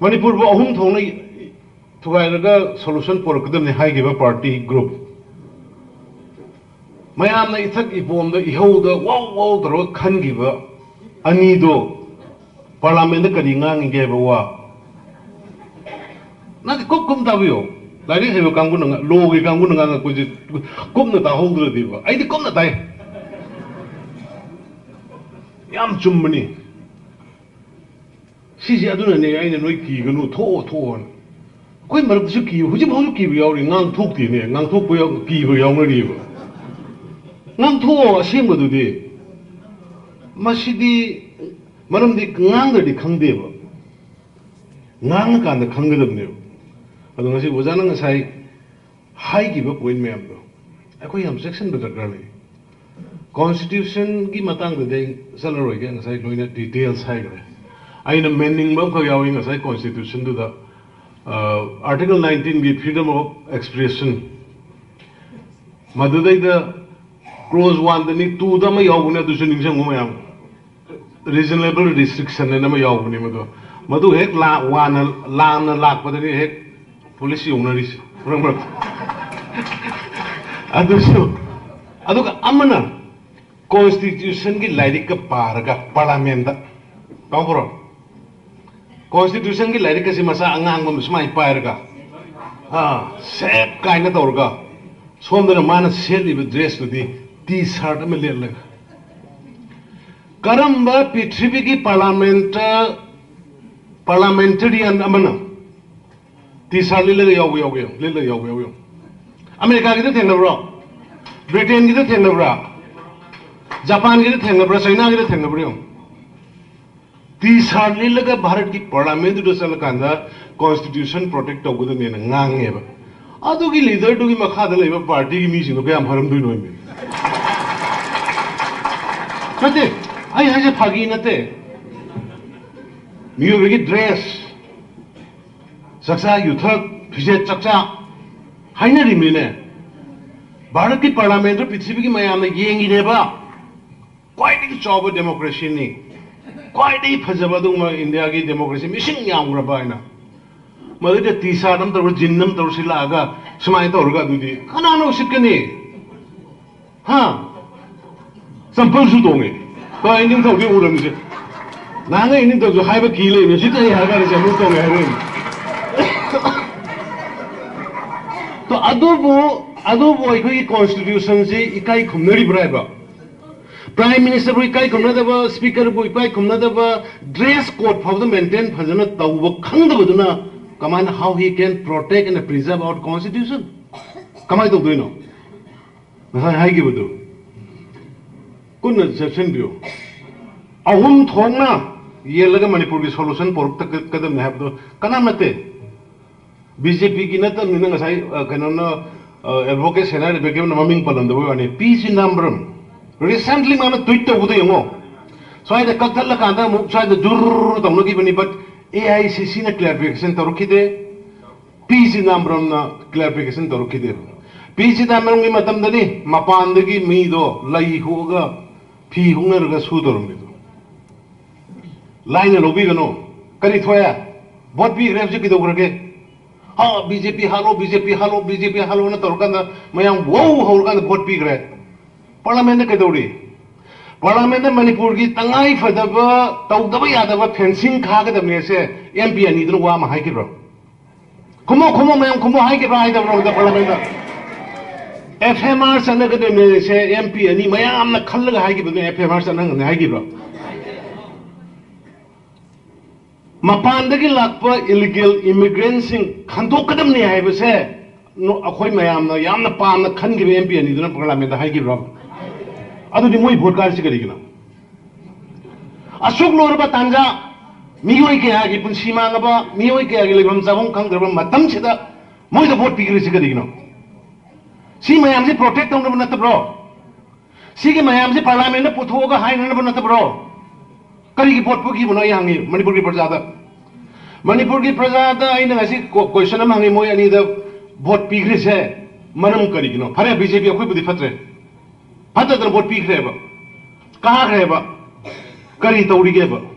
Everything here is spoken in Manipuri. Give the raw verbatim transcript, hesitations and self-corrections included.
ꯃꯅꯤꯄꯨꯔꯕꯨ ꯑꯍꯨꯝ ꯊꯣꯛꯅ ꯊꯨꯒꯥꯏꯔꯒ solution ꯄꯨꯔꯛꯀꯗꯕꯅꯤ ꯍꯥꯏꯈꯤꯕ party group, ꯃꯌꯥꯝꯅ ꯏꯊꯛ ꯏꯄꯣꯝꯗ ꯏꯍꯧꯗ ꯋꯥꯎ ꯋꯥꯎ ꯇꯧꯔꯒ ꯈꯟꯈꯤꯕ ꯑꯅꯤꯗꯣ parliamentꯗ ꯀꯔꯤ ꯉꯥꯡꯉꯤꯒꯦ ꯍꯥꯏꯕ ꯋꯥ? ꯅꯪꯗꯤ ꯀꯨꯞ ꯀꯨꯞ ꯇꯥꯕꯤꯌꯣ꯫ ꯂꯥꯏꯔꯤꯛ ꯍꯩꯕ ꯀꯥꯡꯕꯨꯅ ꯉꯥ-, lawꯒꯤ ꯀꯥꯡꯕꯨꯅ ꯉꯥꯡꯉꯛꯄꯁꯦ ꯀꯨꯞꯅ ꯇꯥꯍꯧꯗ꯭ꯔꯗꯤꯕ꯫ ꯑꯩꯗꯤ ꯀꯨꯞꯅ ꯇꯥꯏ꯫ ꯌꯥꯝ ꯆꯨꯝꯕꯅꯤ꯫ ꯁꯤꯁꯦ ꯑꯗꯨꯅꯅꯦ ꯑꯩꯅ ꯅꯣꯏ ꯀꯤꯒꯅꯨ, ꯊꯣꯛꯑꯣ, ꯊꯣꯛꯑꯣꯅ꯫ ꯑꯩꯈꯣꯏ ꯃꯔꯛꯇꯁꯨ ꯀꯤꯕ, ꯍꯧꯖꯤꯛ ꯐꯥꯎꯁꯨ ꯀꯤꯕ ꯌꯥꯎꯔꯤ, ꯉꯥꯡꯊꯣꯛꯇꯦꯅꯦ, ꯉꯥꯡꯊꯣꯛꯄ ꯌꯥꯎ-, ꯀꯤꯕ ꯌꯥꯎꯅꯔꯤꯕ꯫ ꯉꯥꯡꯊꯣꯛꯑꯣ ꯑꯁꯦꯡꯕꯗꯨꯗꯤ꯫ ꯃꯁꯤꯗꯤ ꯃꯔꯝꯗꯤ ꯉꯥꯡꯗ꯭ꯔꯗꯤ ꯈꯪꯗꯦꯕ, ꯉꯥꯡꯉꯀꯥꯟꯗ ꯈꯪꯒꯗꯕꯅꯦꯕ꯫ ꯑꯗꯣ ꯉꯁꯤ ꯑꯣꯖꯥꯅ ꯉꯁꯥꯏ ꯍꯥꯏꯈꯤꯕ point ꯃꯌꯥꯝꯗꯣ ꯑꯩꯈꯣꯏ ꯌꯥꯝ ꯆꯦꯛꯁꯤꯟꯕ ꯗꯔꯀꯥꯔ ꯂꯩ꯫ Constitutionꯒꯤ ꯃꯇꯥꯡꯗꯗꯤ ꯑꯩ ꯆꯠꯂꯔꯣꯏꯒꯦ, ꯉꯁꯥꯏ ꯂꯣꯏꯅ details ꯍꯥꯏꯈ꯭ꯔꯦ꯫ ꯑꯩꯅ ꯃꯦꯟꯅꯤꯡꯕ ꯑꯃꯈꯛ ꯌꯥꯎꯏ ꯉꯁꯥꯏ Constitutionꯗꯨꯗ, ꯑ, Article nineteenꯒꯤ freedom of expression, ꯃꯗꯨꯗꯩꯗ clause oneꯗꯅꯤ, twoꯗ ꯑꯃ ꯌꯥꯎꯕꯅꯦ, ꯑꯗꯨꯁꯨ ꯅꯤꯡꯁꯤꯡꯉꯨ ꯃꯌꯥꯝ꯫ Reasonable restriction ꯍꯥꯏꯅ ꯑꯃ ꯌꯥꯎꯕꯅꯦ ꯃꯗꯣ꯫ ꯃꯗꯨ ꯍꯦꯛ ꯂꯥ-, ꯋꯥꯅ, ꯂꯥꯟꯅ ꯂꯥꯛꯄꯗꯅꯤ ꯍꯦꯛ police ꯌꯧꯅꯔꯤꯁꯦ ꯃꯔꯛ ꯃꯔꯛꯇ꯫ ꯑꯗꯨꯁꯨ, ꯑꯗꯨꯒ ꯑꯃꯅ Constitutionꯒꯤ ꯂꯥꯏꯔꯤꯛꯀ ꯄꯥꯔꯒ parliamentꯇ, ꯇꯥꯎꯈ꯭ꯔꯣ? Constitutionꯒꯤ ꯂꯥꯏꯔꯤꯛ ꯑꯁꯤ ꯃꯆꯥ ꯑꯉꯥꯡꯕ ꯑꯃ ꯁꯨꯃꯥꯏꯅ ꯄꯥꯏꯔꯒ, ꯑꯥ, ꯁꯦꯞ ꯀꯥꯏꯅ ꯇꯧꯔꯒ, ꯁꯣꯝꯗꯅ ꯃꯥꯅ ꯁꯦꯠꯂꯤꯕ dressꯇꯨꯗꯤ T-shirt ꯑꯃ ꯂꯤꯠꯂꯒ꯫ ꯀꯔꯝꯕ ꯄ꯭ꯔꯤꯊꯤꯕꯤꯒꯤ parliamentꯇ, parliamentarian ꯑꯃꯅ T-shirt ꯂꯤꯠꯂꯒ ꯌꯥꯎꯕ ꯌꯥꯎꯒꯦ? ꯂꯤꯠꯂꯒ ꯌꯥꯎꯕ ꯌꯥꯎꯒꯦ? ꯑꯃꯦꯔꯤꯀꯥꯒꯤꯗ ꯊꯦꯡꯅꯕ꯭ꯔꯣ? ꯕ꯭ꯔꯤꯇꯦꯟꯒꯤꯗ ꯊꯦꯡꯅꯕ꯭ꯔꯥ? ꯖꯄꯥꯟꯒꯤꯗ ꯊꯦꯡꯅꯕ꯭ꯔꯥ? ꯆꯩꯅꯥꯒꯤꯗ ꯊꯦꯡꯅꯕ꯭ꯔꯥ ꯌꯦꯡꯉꯨ꯫ T-shirt ꯂꯤꯠꯂꯒ ꯚꯥꯔꯠꯀꯤ parliamentꯗꯨꯗ ꯆꯠꯂꯀꯥꯟꯗ Constitution protect ꯇꯧꯒꯗꯕꯅꯦꯅ ꯉꯥꯡꯉꯦꯕ꯫ ꯑꯗꯨꯒꯤ leaderꯗꯨꯒꯤ ꯃꯈꯥꯗ ꯂꯩꯕ partyꯒꯤ ꯃꯤꯁꯤꯡꯗꯣ ꯀꯌꯥꯝ ꯐꯔꯝꯗꯣꯏꯅꯣ ꯍꯥꯏꯕꯅꯤ꯫ ꯅꯠꯇꯦ, ꯑꯩ ꯍꯥꯏꯁꯦ ꯐꯥꯒꯤ ꯅꯠꯇꯦ꯫ ꯃꯤꯑꯣꯏꯕꯒꯤ dress, ꯆꯥꯛꯆꯥ ꯌꯨꯊꯛ, ꯐꯤꯖꯦꯠ ꯆꯥꯛꯆꯥ ꯍꯥꯏꯅꯔꯤꯕꯅꯤꯅꯦ꯫ ꯚꯥꯔꯠꯀꯤ parliamentꯗꯨ ꯄ꯭ꯔꯤꯊꯤꯕꯤꯒꯤ ꯃꯌꯥꯝꯅ ꯌꯦꯡꯉꯤꯅꯦꯕ꯫ ꯈ꯭ꯋꯥꯏꯗꯒꯤ ꯆꯥꯎꯕ democracyꯅꯤ꯫ ꯈ꯭ꯋꯥꯏꯗꯒꯤ ꯐꯖꯕ ꯑꯗꯨꯒꯨꯝꯕ ꯏꯟꯗꯤꯌꯥꯒꯤ ꯗꯦꯃꯣꯀ꯭ꯔꯦꯁꯤ, ꯃꯤꯁꯤꯡ ꯌꯥꯝꯈ꯭ꯔꯕ ꯍꯥꯏꯅ꯫ ꯃꯗꯨꯗ ꯇꯤ ꯁꯥꯔꯠ ꯑꯃ ꯇꯧꯔꯒ, ꯖꯤꯟ ꯑꯃ ꯇꯧꯔꯒ ꯁꯤꯜꯂꯛꯑꯒ ꯁꯨꯃꯥꯏꯅ ꯇꯧꯔꯒ, ꯑꯗꯨꯗꯤ ꯀꯅꯥꯅ ꯎꯁꯤꯠꯀꯅꯤ? ꯍꯥ? ꯆꯝꯄꯜꯁꯨ ꯇꯣꯡꯉꯦ꯫ ꯀꯣ, ꯑꯩ ꯅꯤꯡꯊꯧꯗꯤ ꯎꯔꯝꯃꯤꯁꯦ꯫ ꯅꯍꯥꯟꯒꯩ ꯑꯩ ꯅꯤꯡꯊꯧꯁꯨ ꯍꯥꯏꯕ ꯀꯤ ꯂꯩꯕꯅꯦ꯫ ꯁꯤ ꯀꯔꯤ ꯍꯥꯏꯔ ꯀꯥꯟꯗ ꯆꯝꯄꯜ ꯇꯣꯡꯉꯦ ꯍꯥꯏꯔꯛꯏꯅꯦ꯫ ꯇꯣ, ꯑꯗꯨꯕꯨ, ꯑꯗꯨꯕꯨ ꯑꯩꯈꯣꯏꯒꯤ ꯀꯣꯟꯁꯇꯤꯇ꯭ꯌꯨꯁꯟꯁꯤ ꯏꯀꯥꯏ ꯈꯨꯝꯅꯔꯤꯕ꯭ꯔꯥ ꯍꯥꯏꯕ? ꯄ꯭ꯔꯥꯏꯝ ꯃꯤꯅꯤꯁꯇꯔꯕꯨ ꯏꯀꯥꯏ ꯈꯨꯝꯅꯗꯕ, ꯁ꯭ꯄꯤꯀꯔꯕꯨ ꯏꯀꯥꯏ ꯈꯨꯝꯅꯗꯕ, ꯗ꯭ꯔꯦꯁ ꯀꯣꯗ ꯐꯥꯎꯗ ꯃꯦꯟꯇꯦꯟ ꯐꯖꯅ ꯇꯧꯕ ꯈꯪꯗꯕꯗꯨꯅ ꯀꯃꯥꯏꯅ, how he can protect and preserve our constitution? ꯀꯃꯥꯏꯅ ꯇꯧꯗꯣꯏꯅꯣ? ꯉꯁꯥꯏ ꯍꯥꯏꯈꯤꯕꯗꯨ ꯀꯨꯟꯅ ꯆꯦꯛꯁꯤꯟꯕꯤꯌꯨ꯫ ꯑꯍꯨꯝ ꯊꯣꯛꯅ ꯌꯦꯜꯂꯒ ꯃꯅꯤꯄꯨꯔꯒꯤ ꯁꯣꯂꯨꯁꯟ ꯄꯣꯔꯛꯀꯗꯕꯅꯤ ꯍꯥꯏꯕꯗꯨ ꯀꯅꯥꯝ ꯅꯠꯇꯦ꯫ ꯕꯤ ꯖꯦ ꯄꯤꯒꯤ ꯅꯠꯇꯕꯅꯤꯅ ꯉꯁꯥꯏ, ꯑ, ꯀꯩꯅꯣꯅ, ꯑ, ꯑꯦꯗꯚꯣꯀꯦꯠ ꯁꯦꯅꯥ ꯔꯦꯕꯦꯀꯥꯅ ꯃꯃꯤꯡ ꯄꯜꯂꯝꯗꯕꯩ ꯋꯥꯅꯤ꯫ ꯄꯤ ꯆꯤꯗꯥꯝꯕꯔꯝ recently ꯃꯥꯅ ꯇ꯭ꯋꯤꯠ ꯇꯧꯕꯗ ꯌꯦꯡꯉꯣ꯫ ꯁ꯭ꯋꯥꯏꯗ ꯀꯛꯊꯠꯂꯀꯥꯟꯗ ꯑꯃꯨꯛ ꯁ꯭ꯋꯥꯏꯗ ꯖꯨꯔ ꯇꯧꯅꯈꯤꯕꯅꯤ, but ꯑꯦ ꯑꯥꯏ ꯁꯤ ꯁꯤꯅ ꯀ꯭ꯂꯦꯔꯤꯐꯤꯀꯦꯁꯟ ꯇꯧꯔꯛꯈꯤꯗꯦ꯫ ꯄꯤ ꯆꯤꯗꯥꯝꯕꯔꯝꯅ ꯀ꯭ꯂꯦꯔꯤꯐꯤꯀꯦꯁꯟ ꯇꯧꯔꯛꯈꯤꯗꯦꯕ꯫ ꯄꯤ ꯆꯤꯗꯥꯝꯕꯔꯝꯒꯤ ꯃꯇꯝꯗꯅꯤ ꯃꯄꯥꯟꯗꯒꯤ ꯃꯤꯗꯣ ꯂꯩ ꯍꯨꯛꯑꯒ ꯐꯤ ꯍꯨꯛꯅꯔꯒ ꯁꯨ ꯇꯧꯔꯝꯃꯤꯗꯣ꯫ ꯂꯥꯏꯅ ꯂꯧꯕꯤꯒꯅꯨ꯫ ꯀꯔꯤ ꯊꯣꯛꯑꯦ? ꯚꯣꯠ ꯄꯤꯈ꯭ꯔꯦ, ꯍꯧꯖꯤꯛ ꯀꯩꯗꯧꯈ꯭ꯔꯒꯦ? ꯍꯥ, ꯕꯤ ꯖꯦ ꯄꯤ ꯍꯥꯠꯂꯣ, ꯕꯤ ꯖꯦ ꯄꯤ ꯍꯥꯠꯂꯣ, ꯕꯤ ꯖꯦ ꯄꯤ ꯍꯥꯠꯂꯣꯅ ꯇꯧꯔꯀꯥꯟꯗ ꯃꯌꯥꯝ ꯋꯧ ꯍꯧꯔꯀꯥꯟꯗ ꯚꯣꯠ ꯄꯤꯈ꯭ꯔꯦ꯫ ꯄꯥꯔꯂꯥꯃꯦꯟꯗ ꯀꯩꯗꯧꯔꯤ? ꯄꯥꯔꯂꯥꯃꯦꯟꯗ ꯃꯅꯤꯄꯨꯔꯒꯤ ꯇꯉꯥꯏ ꯐꯗꯕ ꯇꯧꯗꯕ ꯌꯥꯗꯕ ꯐꯦꯟꯁꯤꯡ ꯈꯥꯒꯗꯕꯅꯦ ꯁꯦ ꯑꯦꯝ ꯄꯤ ꯑꯅꯤꯗꯨꯅ ꯋꯥ ꯑꯃ ꯍꯥꯏꯈꯤꯕ꯭ꯔꯣ? ꯈꯨꯝꯃꯣ, ꯈꯨꯝꯃꯣ, ꯃꯌꯥꯝ ꯈꯨꯝꯃꯣ, ꯍꯥꯏꯈꯤꯕ꯭ꯔꯥ ꯍꯥꯏꯗꯕ꯭ꯔꯣ ꯍꯟꯗꯛ ꯄꯥꯔꯂꯥꯃꯦꯟꯗ? ꯑꯦꯐ ꯑꯥꯏ ꯑꯥꯔ ꯆꯠꯅꯒꯗꯕꯅꯦ ꯁꯦ ꯑꯦꯝ ꯄꯤ ꯑꯅꯤ ꯃꯌꯥꯝꯅ ꯈꯜꯂꯒ ꯍꯥꯏꯈꯤꯕꯗꯨꯅ ꯑꯦꯐ ꯑꯥꯏ ꯑꯥꯔ ꯆꯠꯅꯒꯅꯤ ꯍꯥꯏꯈꯤꯕ꯭ꯔꯣ? ꯃꯄꯥꯟꯗꯒꯤ ꯂꯥꯛꯄ ꯏꯂꯤꯒꯦꯜ ꯏꯃꯤꯒ꯭ꯔꯦꯟꯁꯤꯡ ꯈꯟꯗꯣꯛꯀꯗꯕꯅꯤ ꯍꯥꯏꯕꯁꯦ ꯅꯣ-, ꯑꯩꯈꯣꯏ ꯃꯌꯥꯝꯅ ꯌꯥꯝꯅ ꯄꯥꯝꯅ ꯈꯟꯈꯤꯕ ꯑꯦꯝ ꯄꯤ ꯑꯅꯤꯗꯨꯅ ꯄꯥꯔꯂꯥꯃꯦꯟꯗ ꯍꯥꯏꯈꯤꯕ꯭ꯔꯣ? ꯑꯗꯨꯗꯤ ꯃꯣꯏ ꯚꯣꯠ ꯀꯥꯔꯤꯁꯤ ꯀꯔꯤꯒꯤꯅꯣ? ꯑꯁꯨꯛ ꯂꯨꯔꯕ ꯇꯥꯟꯖꯥ, ꯃꯤꯑꯣꯏ ꯀꯌꯥꯒꯤ ꯄꯨꯟꯁꯤ ꯃꯥꯡꯉꯕ, ꯃꯤꯑꯣꯏ ꯀꯌꯥꯒꯤ ꯂꯩꯐꯝ ꯆꯥꯐꯝ ꯈꯪꯗ꯭ꯔꯕ ꯃꯇꯝꯁꯤꯗ ꯃꯣꯏꯗ ꯚꯣꯠ ꯄꯤꯈ꯭ꯔꯤꯁꯤ ꯀꯔꯤꯒꯤꯅꯣ? ꯁꯤ ꯃꯌꯥꯝꯁꯤ ꯄ꯭ꯔꯣꯇꯦꯛ ꯇꯧꯅꯕ ꯅꯠꯇꯕ꯭ꯔꯣ? ꯁꯤꯒꯤ ꯃꯌꯥꯝꯁꯤ ꯄꯥꯔꯂꯥꯃꯦꯟꯗ ꯄꯨꯊꯣꯛꯑꯒ ꯍꯥꯏꯅꯅꯕ ꯅꯠꯇꯕ꯭ꯔꯣ? ꯀꯔꯤꯒꯤ ꯚꯣꯠ ꯄꯤꯈꯤꯕꯅꯣ ꯑꯩ ꯍꯪꯉꯤ ꯃꯅꯤꯄꯨꯔꯒꯤ ꯄ꯭ꯔꯖꯥꯗ꯫ ꯃꯅꯤꯄꯨꯔꯒꯤ ꯄ꯭ꯔꯖꯥꯗ ꯑꯩꯅ ꯉꯁꯤ ꯀꯣ-, ꯀꯣꯏꯁꯟ ꯑꯃ ꯍꯪꯉꯤ, ꯃꯣꯏ ꯑꯅꯤꯗ ꯚꯣꯠ ꯄꯤꯈ꯭ꯔꯤꯁꯦ ꯃꯔꯝ ꯀꯔꯤꯒꯤꯅꯣ? ꯐꯔꯦ, ꯕꯤ ꯖꯦ ꯄꯤ ꯑꯩꯈꯣꯏꯕꯨꯗꯤ ꯐꯠꯇ꯭ꯔꯦ, ꯐꯠꯇꯗꯅ ꯚꯣꯠ ꯄꯤꯈ꯭ꯔꯦꯕ, ꯀꯥꯈ꯭ꯔꯦꯕ꯫ ꯀꯔꯤ ꯇꯧꯔꯤꯒꯦꯕ?